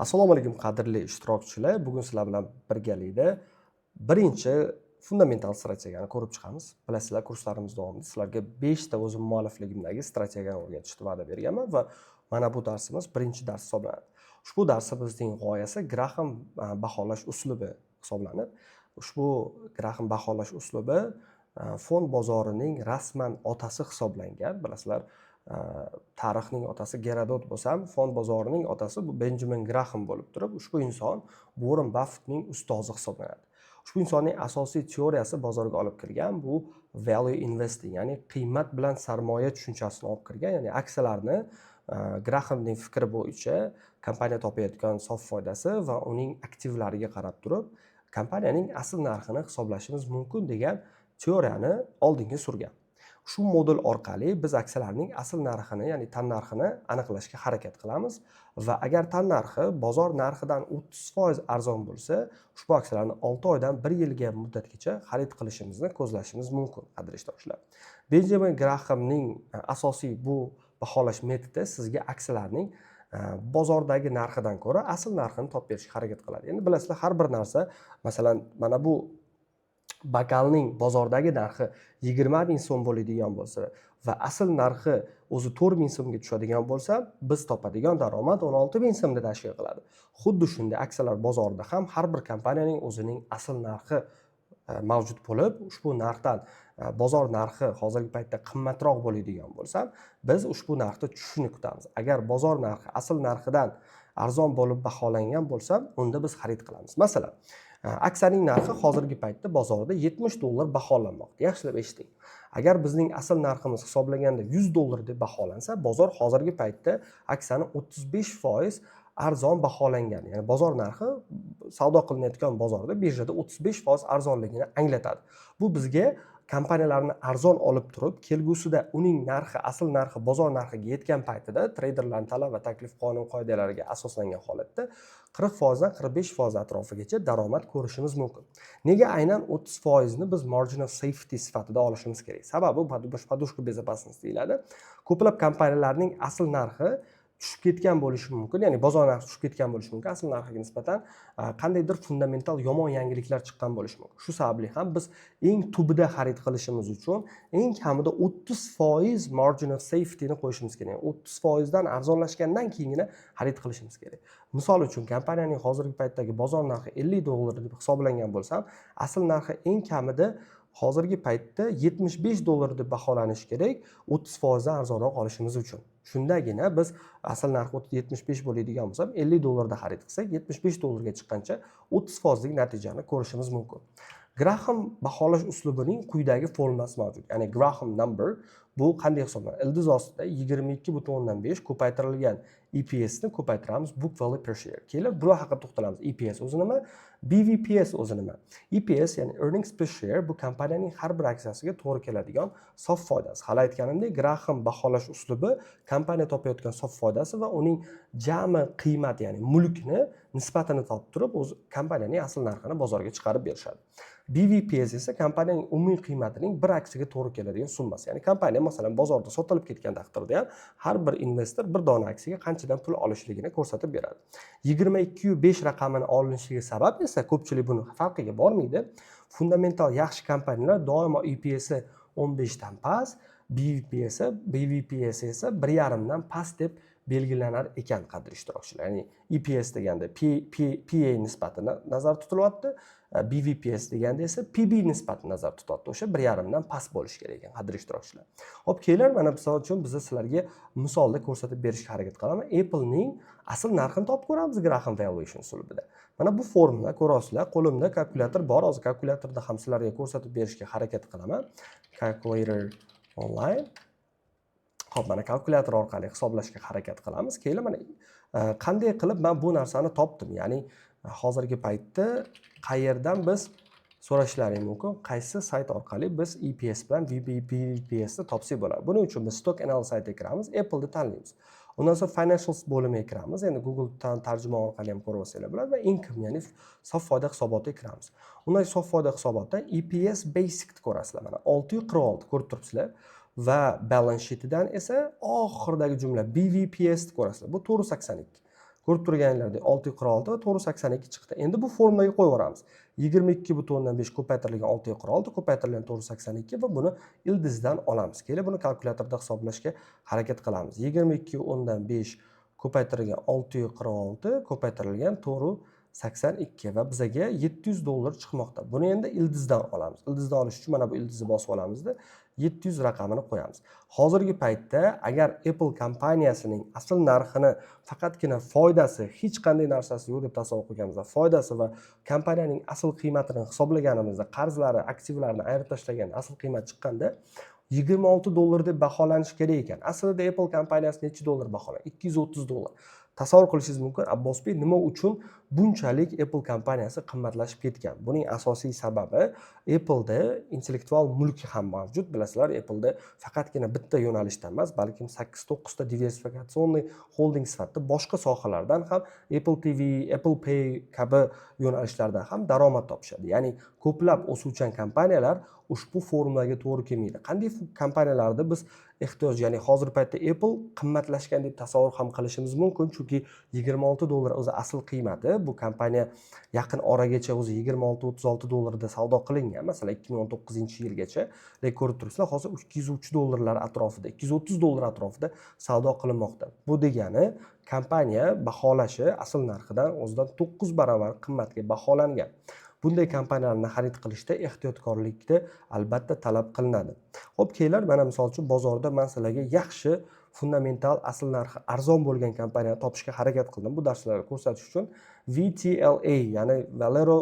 Assalomu alaykum, qadrli ishtirokchilar! Bugun sizlar bilan birgalikda birinchi fundamental strategiyani ko'rib chiqamiz. Bilasizlar, kurslarimiz davomida sizlarga beshta o'zim muallifligimdagi strategiyani o'rgatishni va'da berganman va mana bu darsimiz birinchi dars hisoblanadi. Ushbu darsimizning g'oyasi Graham baholash uslubi hisoblanib, ushbu Graham baholash uslubi fond bozorining rasman otasi hisoblangan. Bilasizlar, tarixning otasi Gerodot bo'lsa ham, fond bozorining otasi bu Benjamin Graham bo'lib turib, ushbu inson Uorren Baffetning ustozi hisoblanadi. Ushbu insonning asosiy teoriyasi bozorga olib kirgan bu value investing, ya'ni qiymat bilan sarmoya tushunchasini olib kirgan, ya'ni aksiyalarni Grahamning fikri bo'yicha kompaniya topayotgan sof foydasi va uning aktivlariga qarab turib, kompaniyaning asl narxini hisoblashimiz mumkin degan teoriyani oldinga surgan. Shu modul orqali biz aksiyalarning asl narxini, ya'ni tan narxini aniqlashga harakat qilamiz va agar tan narxi bozor narxidan 30% arzon bo'lsa, ushbu aksiyalarni 6 oydan 1 yilga muddatgacha xarid qilishimizni ko'zlashimiz mumkin, qadrli ishtirokchilar. Benjamin Grahamning asosiy bu baholash metodi sizga aksiyalarning bozordagi narxidan ko'ra asl narxini topib berishga harakat qiladi. Endi bilasizlar, har bir narsa, masalan, mana bu bokalning bozordagi narxi 20 000 so'm bo'ladigan bo'lsa va asl narxi o'zi 4000 so'mga tushadigan bo'lsa, biz topadigan daromad 16 000 so'mni tashkil qiladi. Xuddi shunday aksiyalar bozorida ham har bir kompaniyaning o'zining asl narxi mavjud bo'lib, ushbu narxdan bozor narxi hozirgi paytda qimmatroq bo'ladigan bo'lsa, biz ushbu narxda tushishini kutamiz. Agar bozor narxi asl narxidan arzon bo'lib baholangan bo'lsa, unda biz xarid qilamiz. Masalan, aksiyaning narxi hozirgi paytda bozorda 70 dollar baholanmoqda. Yaxshilab eshiting, agar bizning asl narximiz hisoblaganda 100 dollar deb baholansa, bozor hozirgi paytda aksiyani 35% arzon baholangan, ya'ni bozor narxi savdo qilinayotgan bozorda, birjada 35% arzonligini anglatadi. Bu bizga kompaniyalarni arzon olib turib, kelgusida uning narxi, asl narxi bozor narxiga yetgan paytida, treyderlarni talab va taklif qonun qoidalariga asoslangan holatda 40 foizdan 45% atrofigacha daromad ko'rishimiz mumkin. Nega aynan 30 foizni biz margin of safety sifatida olishimiz kerak? Sababi bu подушка безопасности deyiladi. Ko'plab kompaniyalarning asl narxi tushib ketgan bo'lishi mumkin, ya'ni bozor narxi tushib ketgan bo'lishi mumkin asl narxiga nisbatan, qandaydir fundamental yomon yangiliklar chiqqan bo'lishi mumkin. Shu sababli ham biz eng tubida xarid qilishimiz uchun eng kamida 30% margin of safetyni qo'yishimiz kerak. 30 foizdan arzonlashgandan keyingina xarid qilishimiz kerak. Misol uchun, kompaniyaning hozirgi paytdagi bozor narxi 50 dollar deb hisoblangan bo'lsa ham, asl narxi eng kamida hozirgi paytda 75 dollar deb baholanishi kerak 30 foizdan arzonroq olishimiz uchun. Shundagina biz asl narxi 75 bo'ladigan bo'lsa, 50 dollarda xarid qilsak, 75 dollarga chiqqancha 30 foizlik natijani ko'rishimiz mumkin. Graham baholash uslubining quyidagi formulasi mavjud, ya'ni Graham number. Bu qanday hisoblanadi? Ildiz ostida 22,5 ko'paytirilgan EPSni ko'paytiramiz book value per share. Kelib, bular haqida to'xtalamiz. EPS o'zi nima? BVPS o'zi nima? EPS, ya'ni earnings per share, bu kompaniyaning har bir aksiyasiga to'g'ri keladigan sof foydasi. Hali aytganimdek, Graham baholash uslubi kompaniya topayotgan sof foydasi va uning jami qiymati, ya'ni mulkni nisbatini topib turib, o'zi kompaniyaning asl narxini bozorga chiqarib berishadi. BVPS esa kompaniyaning umumiy qiymatining bir aksiyaga to'g'ri keladigan summasi. Ya'ni kompaniya, masalan, bozorda sotilib ketgan taqdirda ham har bir investor bir dona aksiyaga qanchadan pul olishligini ko'rsatib beradi. 22,5 raqamini olinishiga sabab esa, ko'pchilik buni farqiga bormaydi. Fundamental yaxshi kompaniyalar doimo EPSi 15 dan past, BVPS esa 1,5 dan past deb belgilanar ekan, qadrli ishtirokchilar. Ya'ni EPS deganda PA nisbati nazarda tutilyapti, BVPS deganda esa PB nisbati nazarda tutyapti. O'sha 1,5 dan past bo'lishi kerak ekan, qadrli ishtirokchilar. Xo'p, kelinglar, mana misol uchun biz sizlarga misolda ko'rsatib berishga harakat qilaman. Applening asl narxini topib ko'ramiz Graham valuation usulida. Mana bu formula, ko'rasizlar, qo'limda kalkulyator bor. Hozir kalkulyatorda ham sizlarga ko'rsatib berishga harakat qilaman. Calculator online. Xo'p, mana kalkulyator orqali hisoblashga harakat qilamiz. Keyin mana qanday qilib men bu narsani topdim? Ya'ni hozirgi paytda qayerdan, biz so'rashlaring mumkin, qaysi sayt orqali biz EPS bilan BVPS ni topsak bo'ladi? Buning uchun biz Stock Analyst saytiga kiramiz, Apple'ni tanlaymiz. Undan so'ng Financials bo'limiga kiramiz. Endi Google tarjima orqali ham ko'rib olsanglar bo'ladi va income, ya'ni sof foyda hisobotiga kiramiz. Undan sof foyda hisobotdan EPS basic ko'rasizlar. Mana 646 ko'rib turibsizlar va balance sheetidan esa oxiridagi jumla BVPS ko'rasizlar. Bu 482. Ko'rib turganinglardek, 646 va 482 chiqdi. Endi bu formulaga qo'yib yuboramiz: 22,5 ko'paytirilgan 646 ko'paytirilgan 482 va buni ildizdan olamiz. Keling, buni kalkulyatorda hisoblashga harakat qilamiz. 22,5 ko'paytirilgan 646 ko'paytirilgan 482 va bizaga 700 dollar chiqmoqda. Buni endi ildizdan olamiz. Ildizdan olish uchun mana bu ildizni bosib olamizda, 700 raqamini qo'yamiz. Hozirgi paytda agar Apple kompaniyasining asl narxini faqatgina foydasi, hech qanday narsasi yo'q deb tasavvur qilganimizda, foydasi va kompaniyaning asl qiymatini hisoblaganimizda, qarzlari, aktivlarini ayirib tashlaganda, asl qiymat chiqqanda 26 dollar deb baholanishi kerak ekan. Aslida Apple kompaniyasi necha dollar baholangan? 230 dollar. Tasavvur qilishingiz mumkin, Abbosbek, nima uchun bunchalik Apple kompaniyasi qimmatlashib ketgan? Buning asosiy sababi, Appleda intellektual mulki ham mavjud. Bilasizlar, Appleda faqatgina bitta yo'nalishdan emas, balkim sakkiz, to'qqizta диверсификационный xolding sifatida boshqa sohalardan ham, Apple TV, Apple Pay kabi yo'nalishlardan ham daromad topishadi. Ya'ni ko'plab o'suvchan kompaniyalar ushbu formulaga to'g'ri kelmaydi. Qanday kompaniyalarda biz ehtiyoj, ya'ni hozirgi paytda Apple qimmatlashgan deb tasavvur ham qilishimiz mumkin, chunki 26 dollar o'zi asl qiymati. Bu kompaniya yaqin oragacha o'zi 26, 36 dollarda savdo qilingan, masalan, 2019-yilgacha. Lekin ko'rib turibsizlar, hozir 203 dollarlar atrofida, 230 dollar atrofida savdo qilinmoqda. Bu degani, kompaniya baholashi asl narxidan o'zidan 9 barobar qimmatga baholangan. Bunday kompaniyalarni xarid qilishda ehtiyotkorlikni albatta talab qilinadi. Ho'p, kelinglar, mana misol uchun, bozorda man sizlarga yaxshi fundamental, asl narxi arzon bo'lgan kompaniyani topishga harakat qildim bu darslarni ko'rsatish uchun. VTLA, ya'ni Valero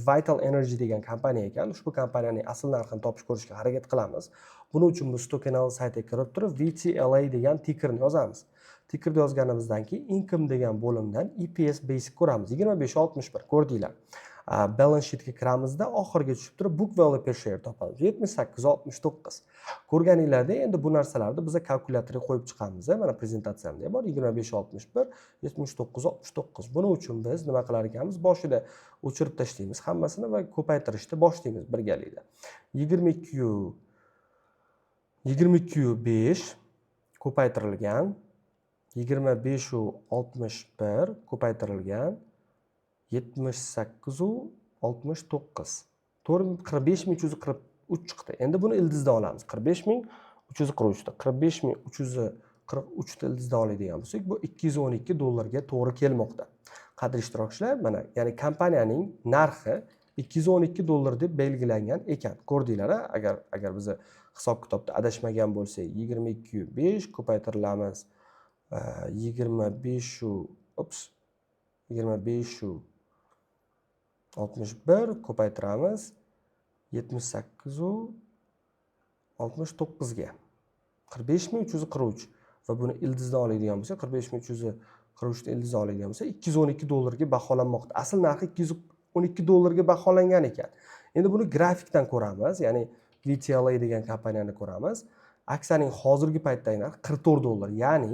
Vital Energy degan kompaniya ekan. Ushbu kompaniyaning asl narxini topib ko'rishga harakat qilamiz. Buning uchun biz Stock saytiga kirib turib, VTLA degan tikerni yozamiz. Tikerni yozganimizdan keyin income degan bo'limdan EPS basic ko'ramiz, 25,61, ko'rdinglar. Balance sheetga kiramizda, oxiriga tushib turib, book value per share topamiz, 78,69. Ko'rganinglardek, endi bu narsalarni biza kalkulyatorga qo'yib chiqamiz. Mana, prezentatsiyamda ham bor: 25,61, 79,69. Buning uchun biz nima qilar ekanmiz? Boshida o'chirib tashlaymiz hammasini va ko'paytirishni boshlaymiz birgalikda. 22,5 ko'paytirilgan 25,61 ko'paytirilgan 78,69, to'rt, 45 343 chiqdi. Endi buni ildizdan olamiz. 45 343 ta, 45 343 ta ildizdan oladigan bo'lsak, bu 212 dollarga to'g'ri kelmoqda. Qadrli ishtirokchilar, mana, ya'ni kompaniyaning narxi 212 dollar deb belgilangan ekan, ko'rdinglar a? Agar biza hisob kitobda adashmagan bo'lsak, 22,5 ko'paytirilamiz 25 u, ups, 25,61 ko'paytiramiz 78,69 ga, 45 343 va buni ildizdan oladigan bo'lsak, 45 343 ni ildizdan oladigan bo'lsak, 212 dollarga baholanmoqda. Asl narxi 212 dollarga baholangan ekan. Endi buni grafikdan ko'ramiz, ya'ni VTLA degan kompaniyani ko'ramiz. Aksiyaning hozirgi paytdagi narxi 44 dollar, ya'ni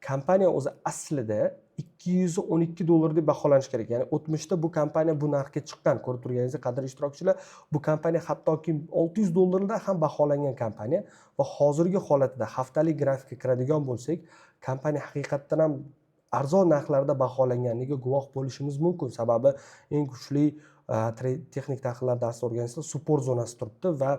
kompaniya o'zi aslida 212 dollar deb baholanishi kerak. Ya'ni o'tmishda bu kompaniya bu narxga chiqqan. Ko'rib turganingizdek, qadrli ishtirokchilar, bu kompaniya hattoki 600 dollarda ham baholangan kompaniya va hozirgi holatida haftalik grafikka kiradigan bo'lsak, kompaniya haqiqatdan ham arzon narxlarda baholanganligiga guvoh bo'lishimiz mumkin. Sababi eng kuchli texnik tahlillar darsida o'rgansizlar, support zonasi turibdi va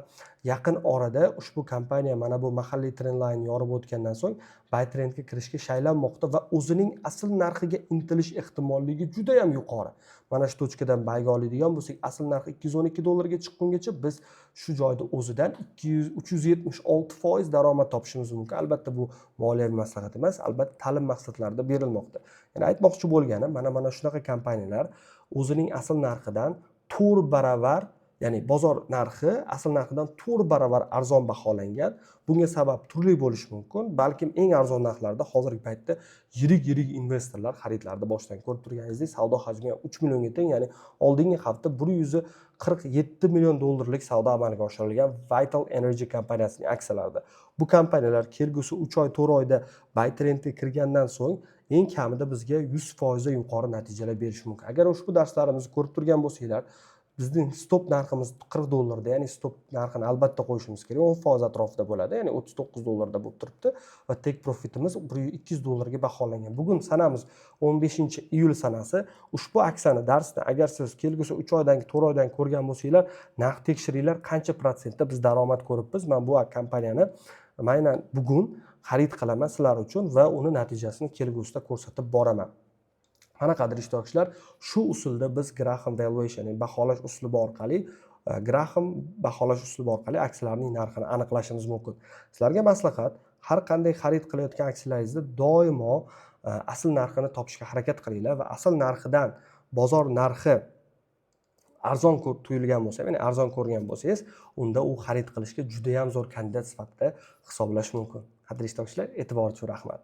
yaqin orada ushbu kompaniya mana bu mahalliy trend line yorib o'tgandan so'ng buy trendga kirishga shaylanmoqda va o'zining asl narxiga intilish ehtimolligi juda yam yuqori. Mana shu точка dan buyga oladigan bo'lsak, asl narxi 212 dollarga chiqqungacha biz shu joyda o'zidan 200, 376% daromad topishimiz mumkin. Albatta, bu moliyaviy maslahat emas, albatta, ta'lim maqsadlarida berilmoqda. Ya'ni aytmoqchi bo'lganim, mana shunaqa kompaniyalar o'zining asl narxidan 4 baravar, ya'ni bozor narxi asl narxidan 4 baravar arzon baholangan. Bunga sabab turli bo'lishi mumkin, balkim eng arzon narxlarda hozirgi paytda yirik yirik investorlar xaridlarni boshlagan. Ko'rib turganingizdek, savdo hajmi ham 3 millionga teng, ya'ni oldingi hafta 147 million dollarlik savdo amalga oshirilgan Vital Energy kompaniyasining aksiyalarida. Bu kompaniyalar kelgusi 3 oy, 4 oyda buy trendga kirgandan so'ng eng kamida bizga 100%dan yuqori natijalar berishi mumkin. Agar ushbu darslarimizni ko'rib turgan bo'lsanglar, Bizning stop narximiz 40 dollarda, ya'ni stop narxini albatta qo'yishimiz kerak, 10% atrofida bo'ladi, ya'ni 39 dollarda bo'lib turibdi va take profitimiz 1 200 dollarga baholangan. Bugun sanamiz 15 iyul sanasi. Ushbu aksiyani darsni agar siz kelgusi 3 oydan, 4 oydan ko'rgan bo'lsanglar, narx tekshiringlar, qancha protsentda biz daromad ko'ribmiz. Man bu kompaniyani aynan bugun xarid qilaman sizlar uchun va uni natijasini kelgusida ko'rsatib boraman. Mana, qadrli ishtirokchilar, shu usulda biz Graham valuation, ya'ni baholash uslubi orqali, Graham baholash uslubi orqali aksiyalarning narxini aniqlashimiz mumkin. Sizlarga maslahat: har qanday xarid qilayotgan aksiyalaringizda doimo asl narxini topishga harakat qilinglar va asl narxidan bozor narxi arzon tuyulgan bo'lsa, ya'ni arzon ko'rgan bo'lsangiz, unda u xarid qilishga judayam zo'r kandidat sifatida hisoblash mumkin. Qadrli ishtirokchilar, e'tibor uchun rahmat.